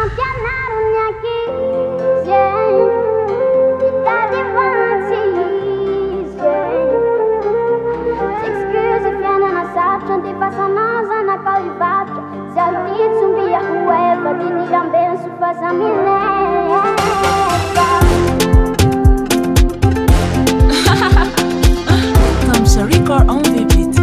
Ampianaro ny ankizy e, mitady vatsy izy e. Tsy excuse fiainana sarotra andefasanao zanakao hivarotra. Tsy ality tsy ombia ho efa didiram-be sofa za milefa. Thumbs record on the beat.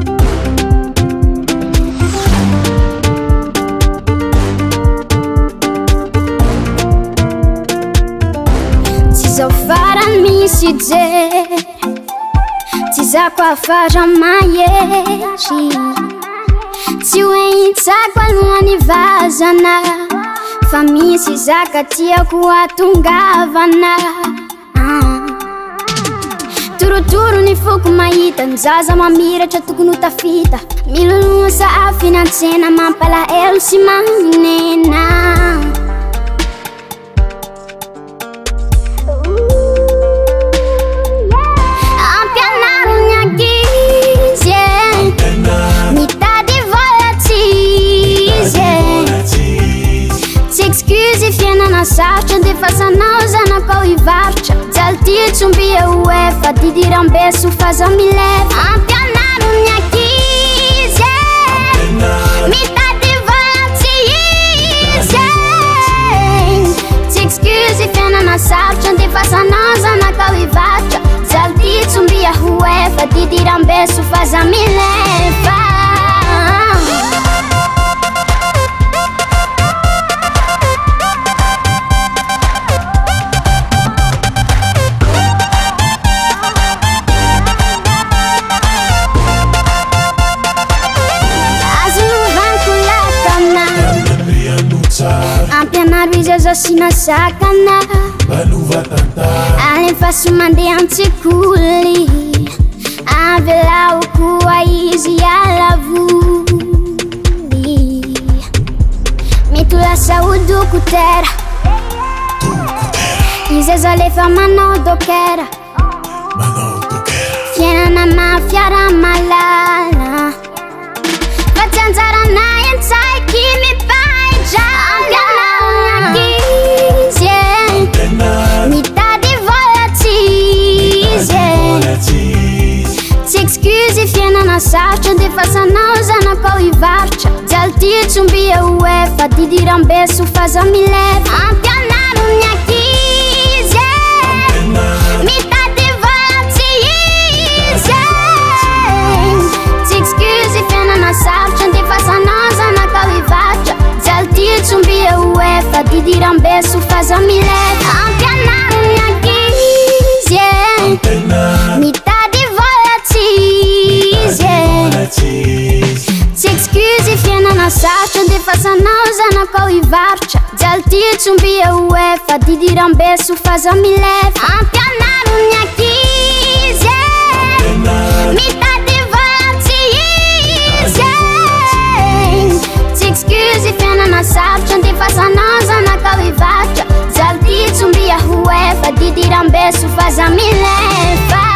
Tsy zao farany misy jery, tsy zako afara mahery. Tsy hoe intsako alohan'ny vazana, fa misy zaka tiako atongavana. Torotoro ny foko mahita ny zaza mamiratra tokony ho tafita. Miloloha sahafy antsena mampalahelo sy manena. Ampianaro ny ankizy e, mitady vola tsy izy e. Tsy excuse fiainana sarotra andefasanao zanakao hivarotra. Jaly ty tsy ombia ho efa didiram-be sofa za milefa. Ampianaro ny ankizy e, mitady vola tsy izy e. Tsy excuse fiainana sarotra andefasanao zanakao hivarotra. Jaly ty tsy ombia ho efa didiram-be sofa za milefa. Azonovanko lakana, ampianaro izy azo asiana sakana. Alefaso mandeha an-tsekoly, avelao koa izy hiala voly. Mety ho lasa ho dokotera, izy azo alefa manao dokera. Fiainana mafy ara-malala, fa tsy anjaranay an-tsaiky mipaitra. Ampianaro ny ankizy e, mitady vola tsy izy e. Tsy excuse fiainana sarotra andefasanao zanakao hivarotra. Jaly ty tsy ombia ho efa didiram-be sofa za milefa. Ampianaro ny ankizy e, mitady vola tsy izy e. Tsy excuse fiainana sarotra andefasanao zanakao hivarotra. Jaly ty tsy ombia ho efa didiram-be sofa za milefa. Ampianaro ny ankizy e, mitady vola tsy izy e. Tsy excuse fiainana sarotra andefasanao zanakao hivarotra. Jaly ty tsy ombia ho efa didiram-be sofa za milefa. Ampianaro ny ankizy e, mitady vola tsy izy e. Tsy excuse fiainana sarotra andefasanao zanakao hivarotra. Jaly ty tsy ombia ho efa didiram-be sofa za milefa.